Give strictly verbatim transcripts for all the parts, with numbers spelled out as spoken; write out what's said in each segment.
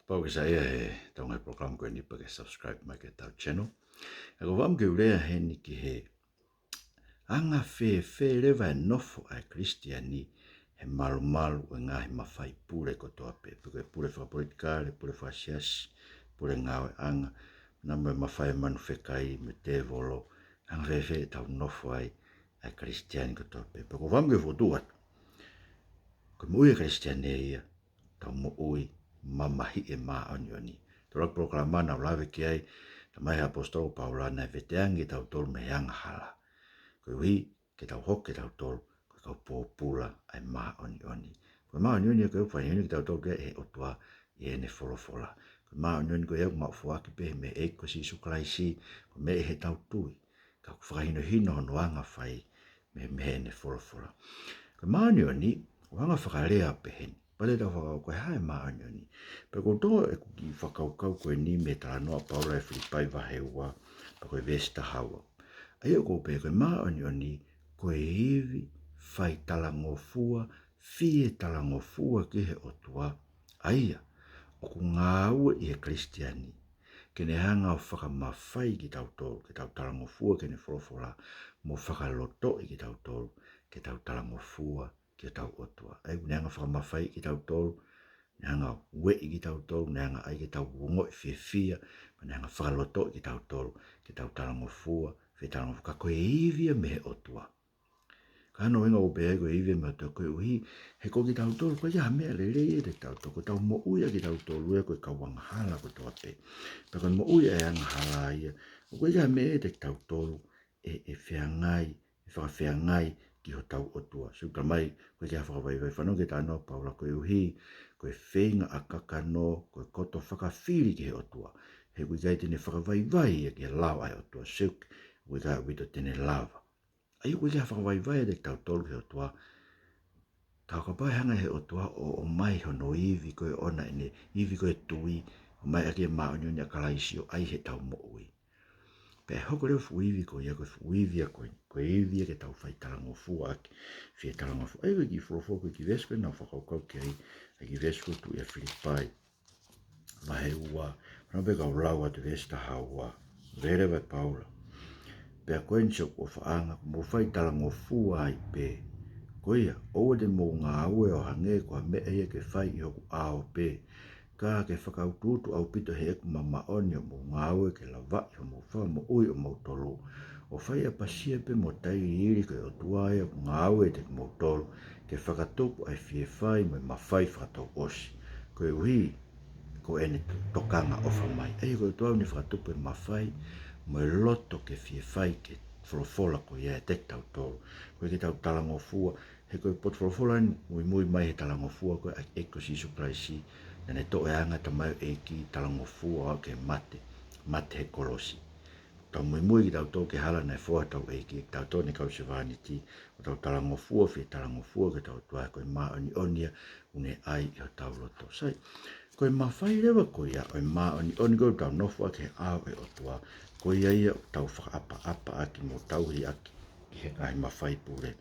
Pau ke saiʻia he tau ngaahi polokalama ko eni pea ke subscribe mai ki heʻetau channel. Ka ʻoku ou fakaʻamu ke u lea heni ki he anga fēfē leva e nofo ʻa e Kalisitiane he malumalu ʻo e ngaahi mafai pule kotoa pē. Pe ko e pule fakapolitikale, pule fakasiasi, pule ngāueʻanga, naʻa mo e mafai manu fekai mo e tēvolo, anga fēfē ʻetau nofo ai ʻa e Kalisitiane kotoa pē. Pea ʻoku ou fakaʻamu ke u fokotuʻu atu, ko e moʻui ʻa e Kalisitiane ia, tau moʻui mamahiʻi e māʻoniʻoni. Tolak polokalama naʻa ku lave ki ai, talamai ʻe he ʻaposetolo ko Paula naʻe veteange kitautolu mei he angahala, koeʻuhi ke tau hoko kitautolu ko e kau pōpula ʻa e māʻoniʻoni. Ko e māʻoniʻoni ia ko ē ʻoku fakahinohino kitautolu ki ai ʻe he ʻOtua ʻi heʻene folofola. Ko e māʻoniʻoni ko ia ʻoku maʻu foaki pē mei he ʻEiki ko Sīsū Kalaisi, ko e meʻa ʻi heʻetau tui, ka ʻoku fakahinohino hono anga fai mei, mei heʻene folofola. Ko e māʻoniʻoni, ʻoku hanga fakalea peheni. Pea te tau fakakaukau ko e hā e māʻoniʻoni. Pea ʻoku ou toʻo ʻeku kiʻi fakakaukau ko eni mei he talanoa ʻa Paula ʻi Filipai vahe ua, pea ko e veesi taha ua. ʻA ia ʻoku pehē ko e māʻoniʻoni, ko e ivi faitalangofua, fie talangofua ki he ʻOtua, ʻa ia ʻoku ngāue ʻi he Kalisitiane, ke ne hanga ʻo fakamafai kitautolu, ke tau talangofua ki heʻene folofola, mo fakalotoʻi kitautolu ke tau talangofua ki hotau ʻOtua. ʻA ia ʻoku ne hanga ʻo fakamafaiʻi kitautolu, ne hanga ʻo ueʻi kitautolu, ne hanga ai ke tau ongoʻi fiefia, mo ne hanga ʻo fakalotoʻi kitautolu ke tau talangofua, fie talangofua, ka ko e ivi ia mei he ʻOtua. Ka ko hono ʻuhinga ʻoku pehē ai ko e ivi mei he ʻOtua koeʻuhi he ko kitautolu, ʻoku ʻikai ha meʻa lelei ia ʻiate kitautolu, ko ʻetau moʻui ʻa kitautolu ia ko e kau angahala kotoa pē. Pea ko e moʻui ʻa e angahala ia, ʻoku ʻikai ha meʻa ia ʻiate kitautolu ʻe, ʻe feangai, ʻe fakafeangai ki hotau ʻOtua. Sio, talamai, ʻoku ʻikai ha fakavaivai, fanongo ki he talanoa ʻa Paula, koeʻuhi ko e feinga ʻa e kakano, ko e koto fakafili ki he ʻOtua. He ʻoku ʻikai te ne fakavaivai ia ki he lao ʻa e ʻOtua. Sio, ʻoku ʻikai ʻaupito te ne lava. ʻA ia ʻoku ʻikai ha fakavaivai ʻiate kitautolu ki he ʻOtua. Ka ʻo kapau ʻe hanga ʻe he ʻOtua ʻo, ʻo ʻomai hono ivi ko ē ʻoʻona, ʻene ivi ko ē ʻo e tui, ʻomai ʻaki e māʻoniʻoni ʻa Kalaisi ʻo ʻai heʻetau moʻui, pea ʻe hoko leva e fuʻu ivi ko ia ko e fuʻu ivi ia ko ē, ko e ivi ia ke tau fai talangofua ʻaki, fie talangofua. ʻA ia ko e kiʻi folofola ko ē, kiʻi veesi ko ē naʻa ku fakakaukau ki ai, ʻa e kiʻi veesi ko ē ʻoku tuʻu ʻia Filipai vahe ua, naʻa pē kau lau atu veesi taha ua, pehē leva ʻe Paula: Pea ko eni siʻoku ʻofaʻanga, kuo mou fai talangofua ai pē. Ko ia, ʻoua te mou ngāue ʻo hangē ko ha meʻa ia ke fai ʻi hoku ʻao pē, ka ke fakautuutu ʻaupito heʻeku mamaʻo ni ʻo mou ngāue ke lavaʻi hoʻomou fakamoʻui ʻomoutolu, ʻo fai ʻapasia pē mo tailiili, ko e ʻOtua ia ʻoku ngāue ʻiate kimoutolu, ke fakatupu ʻa e fie fai mo e mafai fakatouʻosi. Koeʻuhi ko ʻene tokanga ʻofa mai. ʻA ia ko e ʻOtua ʻoku ne fakatupu e mafai mo e loto ke fie fai ki he folofola ko ia ʻiate kitautolu. Ko ia ke tau talangofua, he ko e potu folofola eni muimui mai he talangofua ko ē ʻa e ʻEiki ko Sīsū Kalaisi, naʻa ne toʻo e anga ʻa e tamaioʻeiki, talangofua ʻo aʻu ki he mate, mate he kolosi. Tau muimui kitautolu ki he hala naʻe foha hotau ʻEiki, kitautolu ʻene kau sevāniti, ʻo tau talangofua, fie talangofua ki hotau ʻOtua, ko e māʻoniʻoni ia ʻoku ne ʻai ʻi hotau loto. Sai, ko e mafai leva ko ia ʻo e māʻoniʻoni ko ē ʻoku tau nofo ʻaki he ʻao ʻo e ʻOtua, ko ia ia ʻoku tau fakaʻapaʻapa ʻaki mo tauhi ʻaki ʻi he ngaahi mafai pule.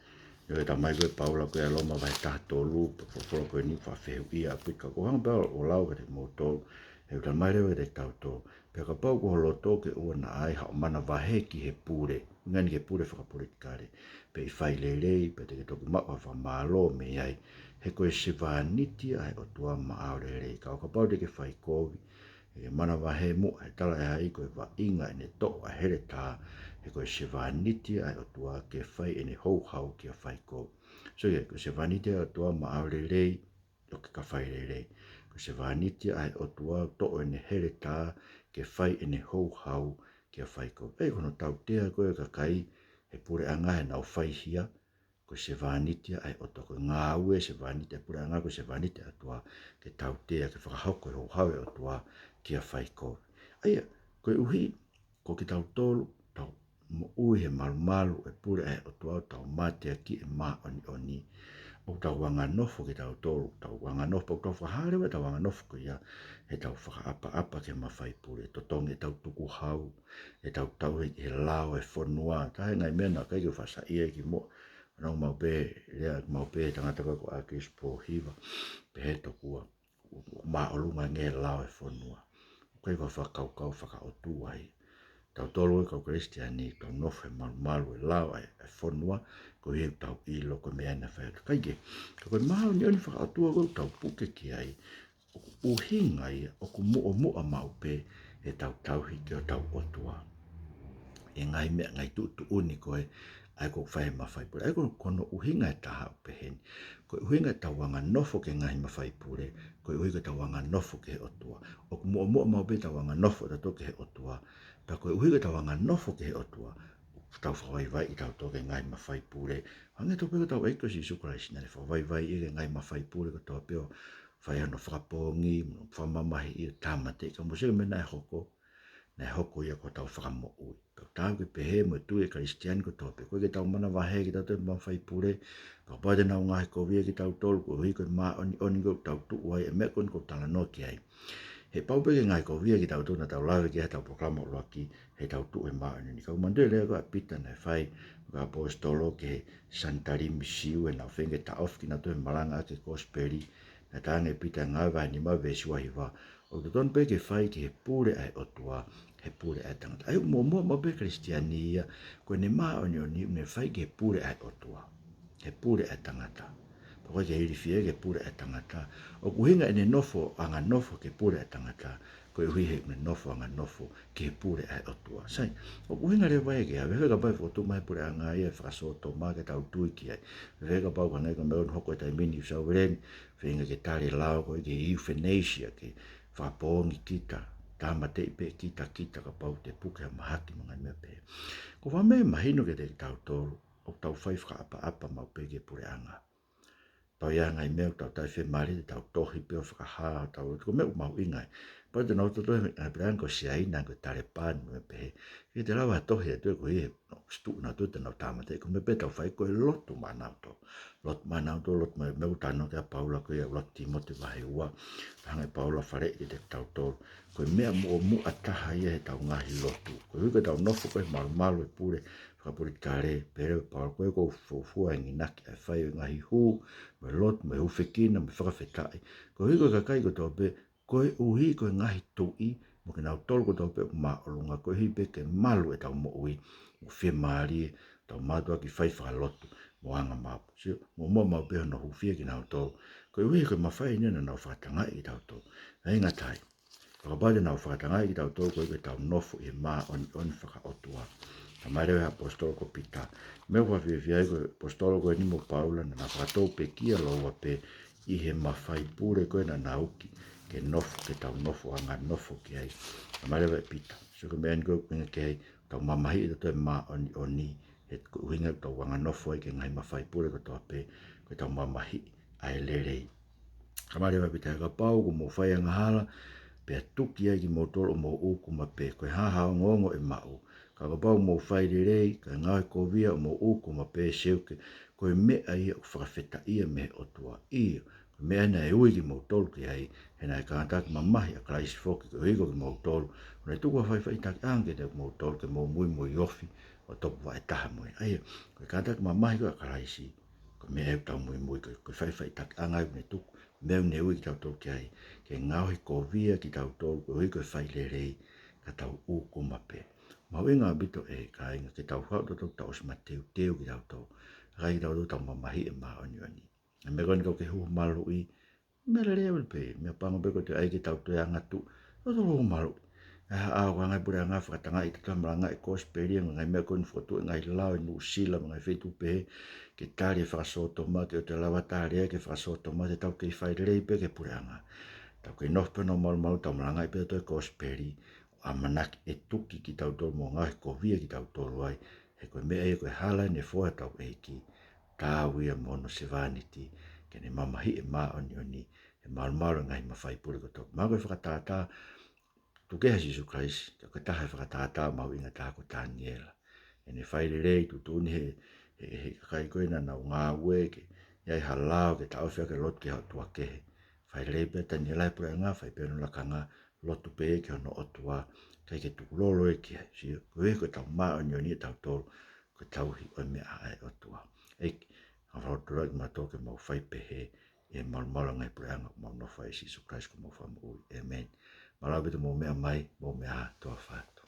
ʻIo, ʻe talamai ko ē ʻe Paula ko ē ʻia Loma vahe taha tolu, pea folofola ko eni ʻoku faʻa fehuʻia ʻaupito, ka ʻoku ou hanga pē ʻo lau kiate kimoutolu, he ʻoku talamai leva kiate kitautolu: Pea kapau ko ho loto ke ʻoua naʻa ai haʻo manavahē ki he pule, ʻuhinga eni ki he pule fakapolitikale, pe ʻi he fai lelei, pea te ke toki maʻu ha fakamālō mei ai, he ko e sevāniti ʻa e ʻOtua maʻau lelei. Ka ʻo kapau te ke fai kovi, ʻe ke manavahē muʻa, he talaʻehai ko e vaʻinga ʻene toʻo ʻa e heletā, he ko e sevāniti ʻa e ʻOtua ke fai ʻene houhau kia faikovi. So, ʻio, ko e sevāniti ʻa e ʻOtua maʻau lelei, ʻoku ʻikai ke fai lelei. Ko e sevāniti ʻa e ʻOtua ʻoku toʻo ʻene heletā ke fai ʻene houhau kia faikovi. ʻA ia ko hono tautea ko ē ʻa e kakai he puleʻanga heʻenau fai hia, ko e sevāniti ʻa e ʻOtua. Ko e ngāue ʻa e sevāniti ʻa e puleʻanga, ko e sevāniti ʻa e ʻOtua, ke tautea, ke fakahoko e houhau ʻa e ʻOtua kia faikovi. ʻA ia, koeʻuhi ko kitautolu, tau moʻui he malumalu ʻo e pule ʻa e ʻOtua, tau mateakiʻi e māʻoniʻoni, ʻoku tau anganofo kitautolu, tau anganofo, ʻoku tau fakahā leva ʻetau anganofo ko ia heʻetau fakaʻapaʻapa ki he mafai pule, totongi ʻetau tukuhau, ʻetau tauhi ki he lao ʻo e fonua. Taha e ngaahi meʻa naʻe ʻikai ke u faʻa saiʻia ki ai kimuʻa, naʻa ku maʻu pē, lea maʻu pē he tangata ko ē ko ʻAkilisi Pōhiva, pehē tokua: ʻoku māʻolunga ange he lao e fonua. ʻOku ʻikai ko ha fakakaukau fakaʻotua ia. Tautolu e kau Kalisitiane, tau nofo he malumalu e lao e, e fonua, koeʻuhi ʻoku tau ʻilo ko e meʻa ena fai atu. Kae kehe, ka ko e māʻoniʻoni fakaʻotua ko ē ʻoku tau puke ki ai, ʻoku ʻuhinga ia, ʻoku muʻomuʻa maʻu pē ʻetau tauhi ki hotau ʻOtua. ʻI he ngaahi meʻa, ngaahi tuʻutuʻuni ko ē, ʻa ia ʻoku fai he mafai pule. ʻA ia ko, ko hono ʻuhinga ʻe taha ʻoku peheni. Ko e ʻuhinga ʻetau anganofo ki he ngaahi mafai pule, koeʻuhi ko ʻetau anganofo ki he ʻOtua. ʻOku muʻomuʻa maʻu pē ʻetau anganofo ʻatautolu ki he ʻOtua. Pea koeʻuhi ko ʻetau anganofo ki he ʻOtua, ʻoku tau fakavaivaiʻi kitautolu ki he ngaahi mafai pule. Hangē tofu pē ko hotau ʻEiki ko Sīsū Kalaisi, naʻá ne fakavaivaiʻi ki he ngaahi mafai pule kotoa pē ʻo fai hono fakapoongi, mo fakamamahiʻi ʻo tāmateʻi. Ka mou sio ki he meʻa naʻe hoko, naʻe hoko ia ko hotau fakamoʻui. Pea ʻoku taau ke pehē mo e tui ʻa e Kalisitiane kotoa pē. ʻOku ʻikai ke tau manavahē kitautolu ʻe he mafai pule, kapau te nau ngaohikovia kitautolu, koeʻuhi ko e māʻoniʻoni ko ē ʻoku tau tuʻu ai, e meʻa ko eni ʻoku ou talanoa ki ai. He pau pē ke ngaohikovia kitautolu, naʻa tau lave ki ai heʻetau polokalama ʻuluaki, heʻetau tuʻu he māʻoniʻoni. Ka ʻoku ou manatuʻi e lea ko ē ʻa Pita naʻe fai, ko e ʻaposetolo ki he Sanitalimi Siu, heʻenau feinga ke taʻofi kinautolu he malanga ʻaki e kosipeli, naʻe talaange ʻe Pita, Ngāue vahe nima veesi ua hiva, ʻoku totonu pē ke fai ki he pule ʻa e ʻOtua, he pule ʻa e tangata. ʻA ia ʻoku muʻomuʻa maʻu pē Kalisitiane ia, ko ʻene māʻoniʻoni ʻoku ne fai ki he pule ʻa e ʻOtua, he pule ʻa e tangata. Pea ʻoku ʻikai ke ilifia ki he pule ʻa e tangata. ʻOku ʻuhinga ʻene nofo, anganofo ki he pule ʻa e tangata, koeʻuhi he ʻoku ne nofo anganofo ki he pule ʻa e ʻOtua. Sai, ʻoku ʻuhinga leva ia ke ʻave, he kapau ʻe fokotuʻu mai e puleʻanga ia ʻe fakasōtoma ke tau tui ki ai. He kapau ko e hangē ko e meʻa ʻoku hoko he taimi ni ʻi New South Wales, feinga ke tali e lao ko ē ki he euthanasia, ke fakapoongi kita, tāmateʻi pē kita, kita kapau te puke ha mahaki mo e ngaahi meʻa pehē. Ko e meʻa mahino kiate kitautolu, ʻoku tau fai fakaʻapaʻapa maʻu pē ki he puleʻanga. Pau ia e ngaahi meʻa ʻoku tau taʻefiemālie, te tau tohi pē ʻo fakahā, tau, ko e meʻa ʻoku mahuʻinga ia. Pau te nau tohi he ngaahi puleʻanga ko Siaina, ko Talepani, mo e meʻa pehē. ʻIkai te lava tohi atu ia koeʻuhi he, no, situʻu nautolu te nau tāmateʻi, ko e meʻa pē ʻoku tau fai ko e lotu maʻanautolu. Lotu maʻanautolu, lotu maʻa, meʻa ʻoku talanoa ki ai ʻa Paula ko ia ʻi he ʻuluaki Tīmote vahe ua. Hanga ʻe Paula ʻo faleʻi kiate kitautolu. Ko e meʻa muʻomuʻa taha ia heʻetau ngaahi lotu. Koeʻuhi ko ʻetau nofo ko ē he malumalu e pule fakapolitikale, pehē leva ʻe Paula, ko ia ʻoku ou fuofua enginaki ʻa e fai ʻo e ngaahi hū, mo e lotu, mo e hūfekina, mo e fakafetaʻi. Koeʻuhi ko e kakai kotoa pē, koeʻuhi ko e ngaahi tuʻi, mo kinautolu kotoa pē ʻoku māʻolunga, koeʻuhi pē ke malu ʻetau moʻui, ʻoku fiemālie ʻetau mātuʻaki fai fakalotu, mo anga mapu. Sio, muʻomuʻa maʻu pē hono hūfia kinautolu. Koeʻuhi ko e mafai eni ia naʻa nau fakatangaʻi kitautolu. ʻIkai ngata ai, ka kapau te nau fakatangaʻi kitautolu koeʻuhi ko ʻetau nofo ʻi he māʻoniʻoni fakaʻotua. Talamai leva ʻe he ʻaposetolo ko Pita. Meʻa ʻoku ou fiefia ai ko e ʻaposetolo ko eni mo Paula naʻa na fakatou pekia lōua pē ʻi he mafai pule ko ē naʻa na uki ke nofo, ke tau nofo anganofo ki ai. Talamai leva ʻe Pita, sio ki he meʻa eni ko ē ʻoku ʻuhinga ki ai ʻetau mamahiʻi ʻe tautolu e māʻoniʻoni, he ko e ʻuhinga ʻoku tau anganofo ai ki he ngaahi mafai pule kotoa pē, ko ʻetau mamahiʻi ʻa e lelei. Talamai leva ʻe Pita, he kapau kuo mou fai angahala, pea tuki ai kimoutolu ʻo mou ʻūkuma pē, ko e hā ha ongoongo ʻe maʻu? Ka kapau kuo mou fai lelei, kae ngaohikovia ʻo mou ʻūkuma pē, seuke, ko e meʻa ia ʻoku fakafetaʻia mei he ʻOtua. ʻIo, ko e meʻa ia naʻe ui kimoutolu ki ai, he naʻe kātaki mamahi ʻa Kalaisi foki koeʻuhi ko kimoutolu, ʻo ne tuku ha faʻifaʻitakiʻanga kiate kimoutolu ke mou muimui ofi ʻo tupu vaʻe taha mo ia. ʻA ia, ko e kātaki mamahi ko ē ʻa Kalaisi, ko e meʻa ia ʻoku tau muimui, ko e, ko e faʻifaʻitakiʻanga ia ʻoku ne tuku, meʻa ʻoku ne ui kitautolu ki ai, ke ngaohikovia kitautolu koeʻuhi ko e fai lelei, ka tau ʻūkuma pē. Mahuʻinga ʻaupito ʻe kāinga ke tau haʻu tautolu, tau ʻosi mateuteu kitautolu, ʻikai ke tau tau mamahiʻi e māʻoniʻoni. ʻA e meʻa ko eni, kapau ʻoku ke huhu maluʻi, meʻa lelei ʻaupito pē, meʻa pango pē ko e toe ʻai ke tau toe angatuʻu, tau toe huhu maluʻi. ʻE haʻu ʻa e ngaahi puleʻanga ʻo fakatangaʻi kitautolu he malanga e kosipeli, ngaahi meʻa ko eni fokotuʻu ʻe he ngaahi lao ʻi Nuʻusila mo e ngaahi feituʻu pehē, ke tali e fakasōtoma, ke ʻoua te tau lava tali ia ke fakasōtoma, te tau kei fai lelei pē ki he puleʻanga. Tau kei nofo pē ʻo malumalu, tau malangaʻi pē ʻe tautolu e kosipeli, ʻo ʻamanaki ʻe tuki kitautolu mo ngaohikovia kitautolu ai, he ko e meʻa ia ko e hala eni e foha ʻa hotau ʻEiki, taau ia mo hono sevāniti, ke ne mamahiʻi e māʻoniʻoni he malumalu e ngaahi mafai pule kotoa. Mahalo ko e fakatātā, tuku kehe ʻa Sīsū Kalaisi, ka ko e taha e fakatātā mahuʻinga taha ko Taniela. ʻEne fai lelei, tuʻutuʻuni he, he, he kakai ko ē naʻa nau ngāue ke, ʻi ai ha lao ke taʻofi ʻaki e lotu ki ha ʻotua kehe. Fai lelei pē ʻa Taniela he puleʻanga, fai pē hono lakanga, lotu pē ki hono ʻOtua, ʻikai ke tukulolo ia ki ai. Sio, koeʻuhi ko ʻetau māʻoniʻoni ʻatautolu, ko e tauhi ʻo e meʻa ʻa e ʻOtua. ʻEiki, ʻa fakalotolahi kimautolu ke mau fai pehē, ʻi he malumalu ʻa e ngaahi puleʻanga ʻoku mau nofo ai, ʻia Sīsū Kalaisi ko homau Fakamoʻui. ʻĒmeni. Mālō ʻaupito hoʻomou meʻa mai, mou meʻa ā, tuʻa ʻofa atu.